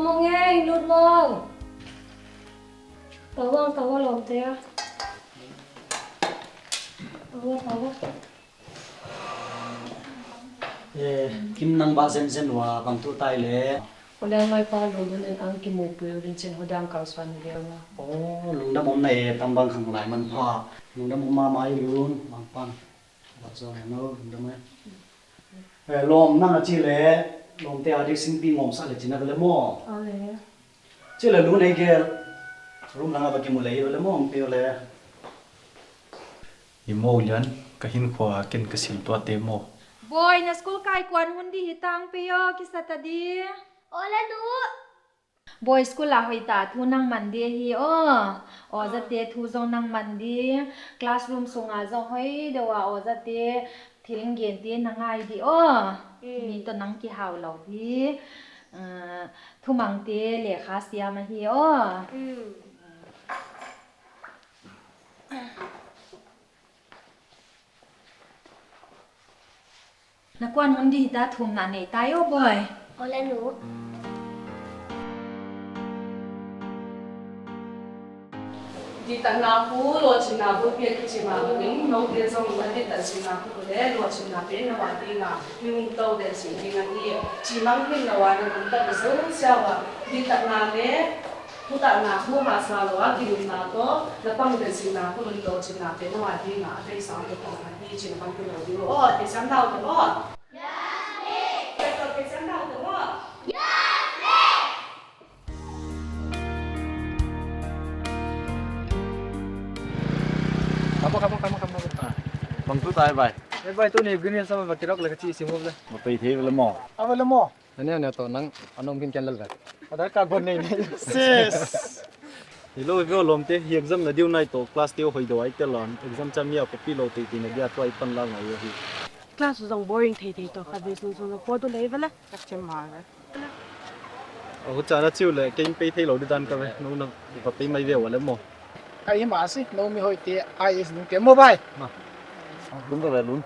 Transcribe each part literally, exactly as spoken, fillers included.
Hong e, lut maw. Tawang, tawang lawmte a. Tawang, tawang. Eh, Kim, nang bah zenzen uh a, bang tu tai le. Holang mai pa lungdam en ang kimu pui ulin cin hodang kang suan dia wa. Oh, lungdam om na e, tambang khang lai man pha. Lungdam om mama i lun, bang pan. Bah zo he no, lungdam e. Eh, lawm nang a ci le, lawmte a di singpi ngawm sa le cin a ka le maw. A le. Ci le lu nei gel. Rum nang a ba kimu le i le maw, ang pi le. I maw Lian, ka hinkhua ken ka sil tuate maw. Boy, na school kai kuan hun di hi tang pe yo, kisa ta di. Aw la nu. Boy, school a hoih ta thu nang man di hi aw. Aw zate thu zong nang man di. Classroom sunga zong hoih deuh a aw zate thil gen ti na ngai di aw. Mm. Mi to nang kihau lo hi. Ah, thumang te lekha siam ahi aw. Mm. Na kuan hun di ta thum na nei tai aw boy. Aw la nu. Dihtakna hu lawhcinna bulpi a kici mah bangin note zong na dihtakna hu le lawhcinna pen na wah ding a, mi hong to den sing ding ahi. Cimang hin na wah na gum tak na zo siau a, dihtakna le Thutakna hu hahsa lo a, kilumna tawh na pang teh sinna hu lawhcinna pen na wah ding a, a beisang tawh pang a hi cin a pang hi lo ding lo. Aw, theisiam nau tawh aw. Yes, miss. Theisiam nau tawh aw. Yes, miss. Come on, come on, come on, come on. Ah, bang tu tai bai. Eh, bai, tu ni green hill sama bakirok lagi ci simu le. Mapai thei le mo. Apa le mo? Na neu neu tawh nang a nuam khin ken lel ve. A dai ka guan nei nei. Sis. Hi lo hi ve aw lawmte, hi exam na diu nai tawh class te uh hoih deuh ai tel a, exam ciang mi a copy lo teitei na dia tua i pan la ngai uh hi. Class uh zong boring thei thei tawh khat vei sung sung lo pawt uh lei ve le. Ka cem ma ve. A hu cana ciu le kei in pei thei lo di dan ka ve, no na va pei mai ve uh a le maw. Ka hi ma si, no mi hoih te I A S ding te maw bai. Ma. Lun ka ve lun.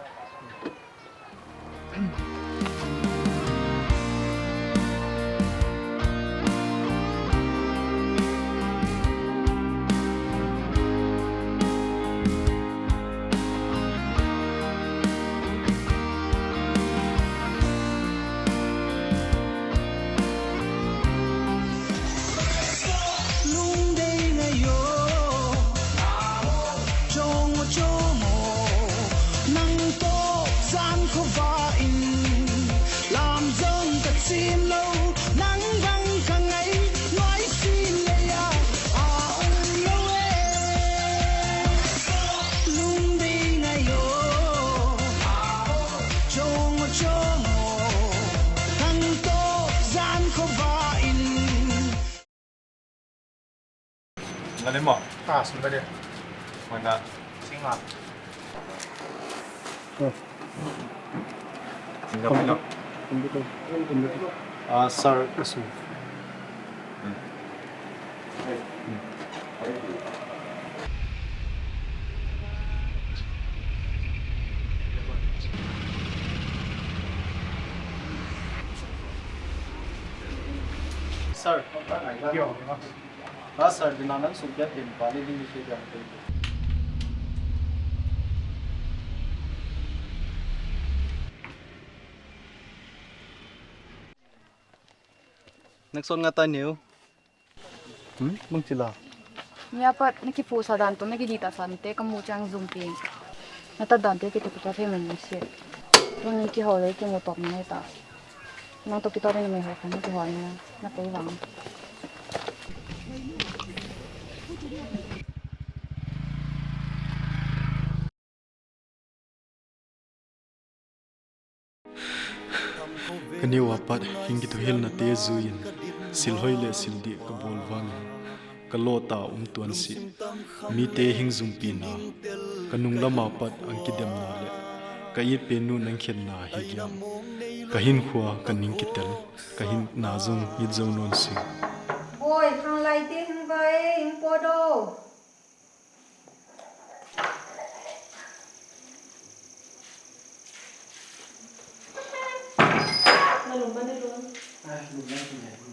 Lungdei ngai aw, cawng aw, cawng aw, nang tawh zan khuavak in, lam zong ka cim lo, nang bang ka ngai, nuai sin lei ah a om lo e. Lungdei ngai aw, cawng aw, cawng aw, nang tawh zan khuavak in. Nga le maw? Ah, sum ka dia. Mana? Singa. Singa pino. Ah, sir, ka sum. Sir. Yo. Ka sir, dina nan sum pia pin pa ni ding ni ke dia. Nak son nga ta neu. Hmm? Bang cila. Ni apat na kipusa dan tu na kidita san te kamu cang zum pin. Na ta dan te kita kita te men si. Tuan ni kihau le kimu top ni ta. Nang tawh kituak ding na mei hawk khan na kihawlna na pei vang. Ka neu a pat hing kithuhilnate zui-in silhoih le sildih ka bawl vangin ka lawta um tuan sih. Mite hing zumpina, ka nung lama pat ang kidemna le ka it pen nu nang khenna hi giam. Ka hinkhua ka ning kitel, ka hinna zong it zo nawn sing. Oi, khang lai te hing vai, hing pawt o. Na lum mah na lum. Ai, lum mah na lum.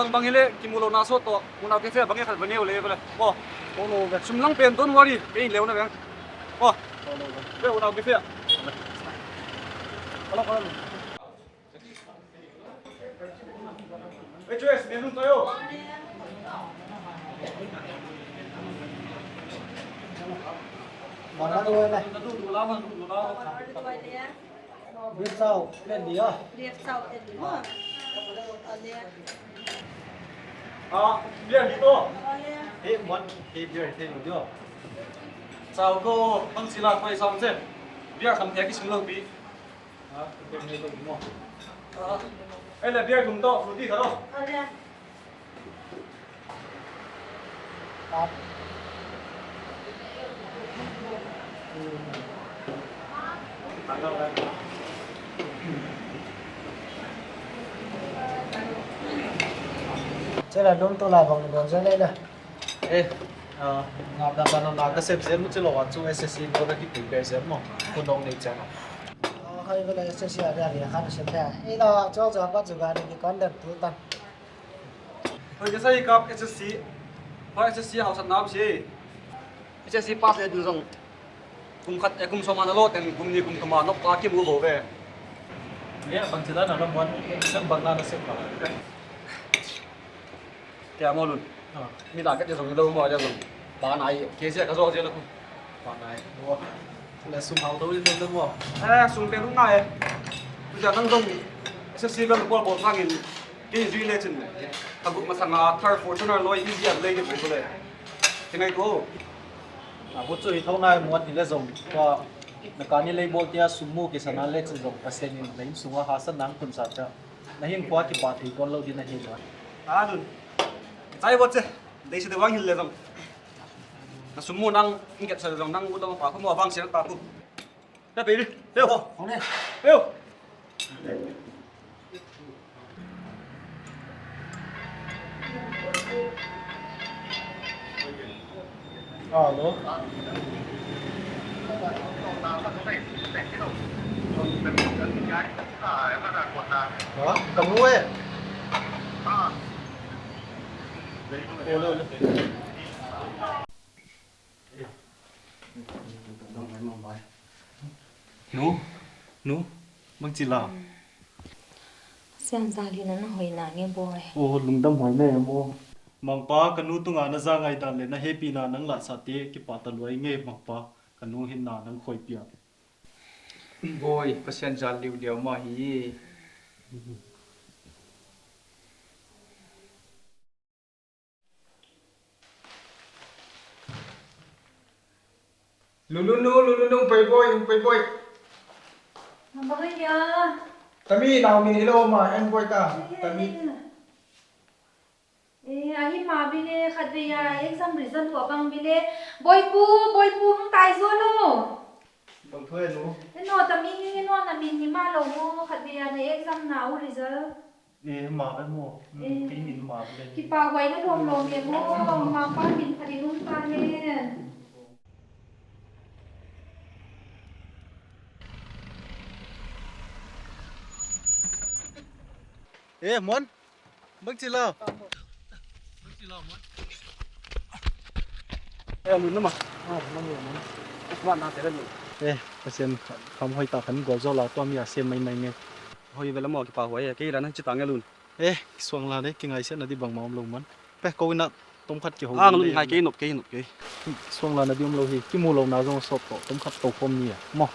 bangbang hi leh kimu lohna sawt tawh unau cafe ah bang e khat va ne uh leh ve le. Maw. Sum lang pen don't worry, kei in leu na veng. Maw. Ve unau cafe ah. Hello, hello. Waitress, menu tayo. Mawng na duh lai. Beef chow, plate li aw. Beef chow, plate li maw. Ah, beer hi to. Hei, muan, hei beer, hei lu dio. Chow ko, bang sila koi sam se. Beer kham thei kisum lo pi. Ei le beer thum tawh, fruity khat aw. Cela lum tu la bang don zel ei le. Eh, ah, ngap dan dan na ka sep zel mu ci lo a, cung S S C ko na ki prepare zel maw. Ko dong nei ciang a. Ah, khai ko la S S C a dia dia khan sep dia. Ei la, cok cok pat juga ni ki kon dan tu tan. Hoi ka sai kap S S C. Hoi S S C hauh sat nam si. S S C pass le ding zong. Kum khat, eh, kum sawm a na lo teng, kum ni kum thum a nok pa kim u bo ve. Nia, bang ci dan na lo muan, kan bang na na sep pa. Tia maw lun. Ah. Mi la ka tia zong lo maw, tia zong. Ba nai, K C ka zong tia lo. Ba nai. Maw. Le sum hau to tia lo maw. Eh, sum pe lung nai. Tu tia nang zong. S S C bel bol bol sangin. Kei zui le cin. Ka buk masang a thar Fortuner loi easy a lei de ko le. Tia ngai ko. A, vut cu hi tho nai, Muan, hi le zong tua na kani lei bawlte a sum mu kisa na le cin zong Pasian in na inn sungah hasan nang khun sa ciah na hin khua kipa thei tuan lo ding na hi, Muan. A, nun. Cai vot ce. Dei si dei wang hi le zong na sum mu nang in kep sa le zong nang ut lo pa khu mu a vang sian pa khu. Ka pe di. Peu. Ko ne. Peu. Alo. Ha? Ka nu e. Ole, ole. Nu, nu, bang ci la? Sian Zali na na hoih na nge, bawi. Oh, lungdam huai na em aw. Mangpa, ka nu tunga na za ngaidan le na hehpihna nang lahsate kipa ta luai nge, Mangpa. Ka nu hinna nang khuaipia. Bawi, Pasian zal liuliau mah hi. Lulunu, Lulunu, hong pei bawi, hong pei bawi. Bang hia? Tami nau min hi lo ma, en bawi ta. Tami. Eh, a hi ma bile, khat vei a exam result tua bang bile. Bawipu, bawipu, hong tai zual lo. Bang thu e nu? E no, tami hi no, na min hi ma lo mu, khat vei a na exam na u result. E, ma ve maw? E. Kei min ma ve. Kipa huai na lawm lawm e maw? Mangpa min khat in um ta hen. E, Muan. Bang ci la? Bang ci la, Muan. E, a lun na ma. A, na mu, Muan. Usman na te la lun. E, Pasian kham hoih ta khan gualzo la tua mi a sem mai mai nge. Hoi vela maw, kipa huai e, kei la na ci ta nge lun. E, kisuang la de, kingaihsiatna di bangmah om lo man. Pe, ko ina tom khat kiho. Ang lun ngai kei nop kei nop kei. Kisuang la na di om lo hi, kimu lo na zong sawp tawh, tom khat to khawm ni a. Maw.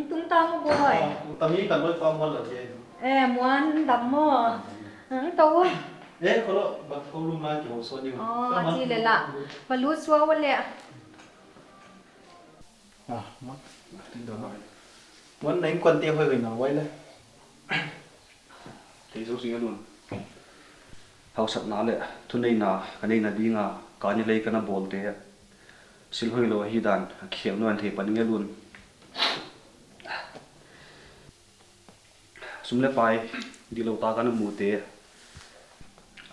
Tung ta mu bawi. Tami kan bawi pa Muan la kei. E, Muan dam maw. Ang to. E, ko lo, ba ko room la kiho suan ni. Oh, a ci le la. Ba lut suan wa le. Ah, Muan. Tin don. Muan, na innkuante hoihhoihna huai le. Thei zo sing a lun. Hausakna le thuneihna ka neihna dinga kani lei ka na bawlte silhoih lo ahi dan a kikhelh nuan thei pan nge lun. Sum le pai dih lo ta ka na mute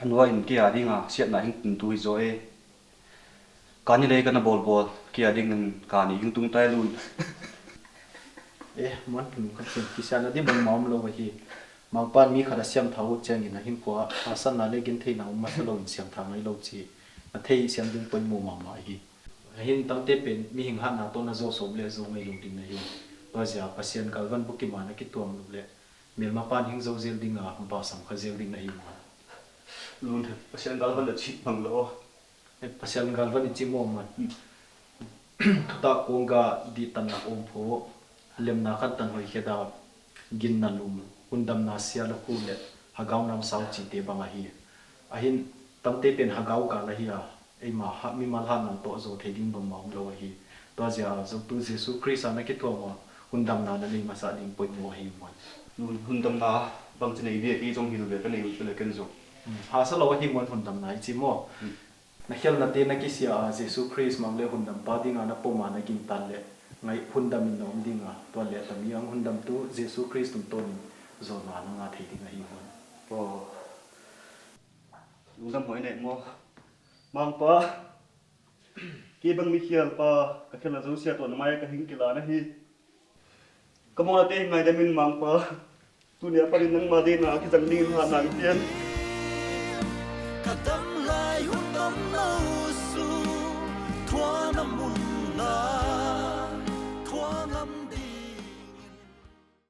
a nuai in kei a dinga siatna hing tuntu hi zaw e. Kani lei ka na bawlbawl, kei a dingin kani hing tung tai lun. Eh, Muan, khat sin kisiatna di bangmah om lo ahi. Mangpan mi khat a siamtha uh ciangin a hinkhua a sanna le gentheihna um masa loin siamtha ngai lo ci. Na thei siam ding poimaw mahmah ahi. Ahin tamte pen mihing hatna tawh na zawh sawm le zawh ngei lo ding na hi. Tua zia Pasian galvan bukim a na kituam lo le melma pan hing zo zel dinga basam kha zel ding na hi, Muan. Lun, Pasian galvan le cih bang lo. Pasian galvan i cih maw, Muan? Thutak kong ga dihtanna om pho, lemna khantan hoih kheda, ginna lum, hundamna sia le khu le hagau namsau cite bang ahi. Ahin tamte pen hagau gal ahi a, eima ha, mimal hatna tawh zo thei ding bangmah om lo ahi. Tua zia zotu Jesu Khrist a na kithuam a hundamna na nei masa ding poimaw ahi, Muan. Hun, hundamna bangci nei ding a, kei zong hil ve ka nei uh cih le ken zong. Hmm, hasa lo ahi, Muan, hundamna i cih maw? Hmm. Na khialhnate na kisia a, Jesu Khrist mang le hundampa dinga na pom a na gingtan le ngai hundam in na om dinga, tua le tami ang hundamtu Jesu Khrist tungtawnin zawhna na ngah thei ding ahi, Muan. Aw. Lungdam huai nei maw? Mangpa, kei bang mikhialpa ka khialhna zosia tawh na mai-ah ka hing kila na hi. Ka mawhnate hi ngaihdam in, Mangpa. Tuni a panin nangma deihna a kizang dingin hatna hong pia in. Ka dam lai hun dam lo sung thuana munna